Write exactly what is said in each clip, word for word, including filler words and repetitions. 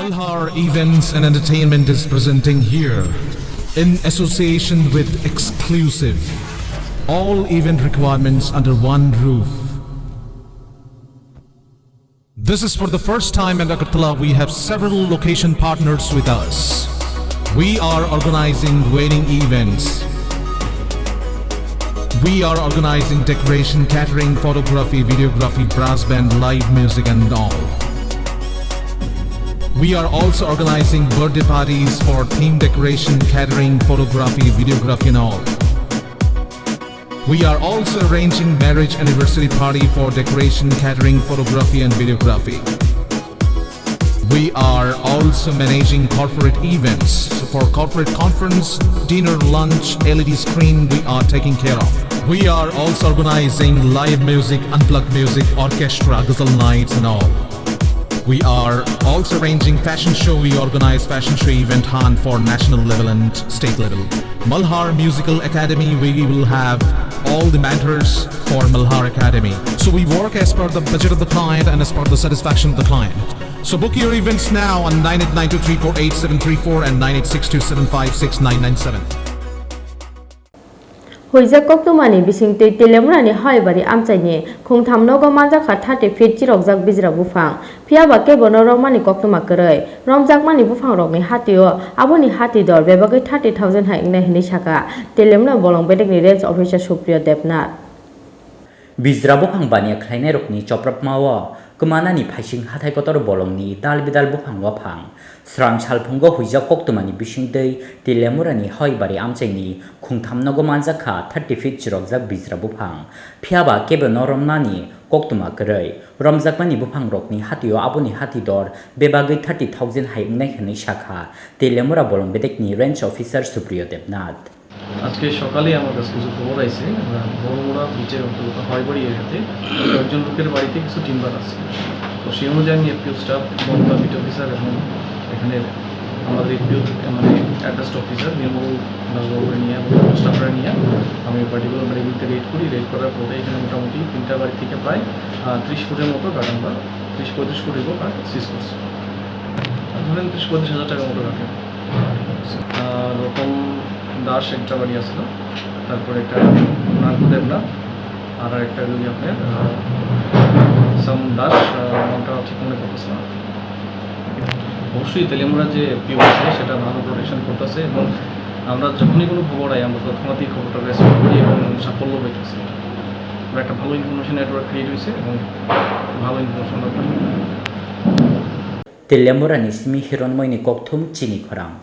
Malhar Events and Entertainment is presenting here, in association with Exclusive, all event requirements under one roof. This is for the first time in Agartala. We have several location partners with us. We are organizing wedding events. We are organizing decoration, catering, photography, videography, brass band, live music and all. We are also organizing birthday parties for theme decoration, catering, photography, videography and all. We are also arranging marriage anniversary party for decoration, catering, photography and videography. We are also managing corporate events. So for corporate conference, dinner, lunch, L E D screen, we are taking care of. We are also organizing live music, unplugged music, orchestra, ghazal nights and all. We are also arranging fashion show. We organize fashion show event hunt for national level and state level. Malhar Musical Academy, we will have all the mentors for Malhar Academy. So we work as per the budget of the client and as per the satisfaction of the client. So book your events now on nine eight nine two three four eight seven three four and nine eight six two seven five six nine nine seven. Huijak koktwmani bisingtwi Teliamurani Hoibari amchaini khungtham nogo manjakha thirty feet chirokjak bijra buphang. Phiyaba kebono romani koktwma kwrwi. Romjakmani buphangrokni hatio aboni hati dor bebagwi thirty thousand hai wngnai hwnwi sakha Teliamura bolong bedekni range officer Supriyo Debnath. Bijra buphang baniya khlainairokni choprapmao kwmanani phaising hathai kotor bolongni dal bidal buphang waphang. Srang salphungo huijak koktwmani bisingtwi Teliamurani Hoibari amchaini khungtham nogo manjakha thirty feet chirokjak bijra buphang. Phiyaba kebono romnani koktwma kwrwi. Romjakmani buphangrokni hatio aboni hati dor bebagwi thirty thousand hai wngnai hwnwi sakha Teliamura bolong bedekni range officer Supriyo Debnath. আজকে সকালে আমার কাছে কিছু খবর আইছে, আহ, বড়মুড়া বিটের অন্তর্গত হয়বাড়ি এলাকাতে কয়েকজন লোকের বাড়িতে কিছু টিম্বার আছে। তো সেই অনুযায়ী আমি FPO staff, Bongaon beat officer এবং এখানে আমাদের এফপিও, মানে, অ্যাটাচড অফিসার নির্মল দাসবাবুকে নিয়ে এবং স্টাফরা নিয়ে আমি পার্টিকুলার বাড়িগুলিতে রেড করি। রেড করার পরে এখানে মোটামুটি তিনটা বাড়ি থেকে প্রায়, আহ, ত্রিশ ফুটের মতো কাঠ আমরা, ত্রিশ পঁয়ত্রিশ ফুট এগুলো কাঠ সিজ করছি। ধরেন ত্রিশ পঁয়ত্রিশ হাজার টাকার মতো কাঠ। আহ, রতন দাস একটা বাড়ি আছিল, তারপরে একটা নাগদেবনা, আর একটা যদি আপনার, আহ, সাম দাস, আহ, নামটা ঠিক মনে পড়তেছে না। অবশ্যই তেলিয়ামুড়া যে পিও আছে সেটা ভালো প্রোটেকশন করতেছে এবং আমরা যখনই কোনো খবর পাই আমরা তৎক্ষণাৎই খবরটা রেসপন্ড করি এবং সাফল্য পেতেছি। আমরা একটা ভালো ইনফরমেশন নেটওয়ার্ক ক্রিয়েট হয়েছে এবং ভালো ইনফরমেশন আমরা পাই। Teliamurani simi hironmoini kokthum chini khorang.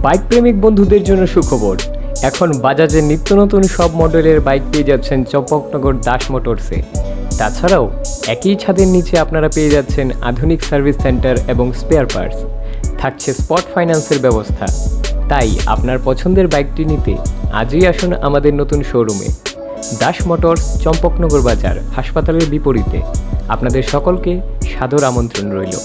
Bike প্রেমিক বন্ধুদের জন্য সুখবর, এখন বাজাজের নিত্য নতুন সব মডেলের বাইক পেয়ে যাচ্ছেন চম্পকনগর দাস মোটরসে। তাছাড়াও একই ছাদের নিচে আপনারা পেয়ে যাচ্ছেন আধুনিক সার্ভিস সেন্টার এবং স্পেয়ার পার্টস। থাকছে স্পট ফাইন্যান্সের ব্যবস্থা। তাই আপনার পছন্দের বাইকটি নিতে আজই আসুন আমাদের নতুন শোরুমে। দাস মোটরস, চম্পকনগর বাজার, হাসপাতালের বিপরীতে। আপনাদের সকলকে সাদর আমন্ত্রণ রইল।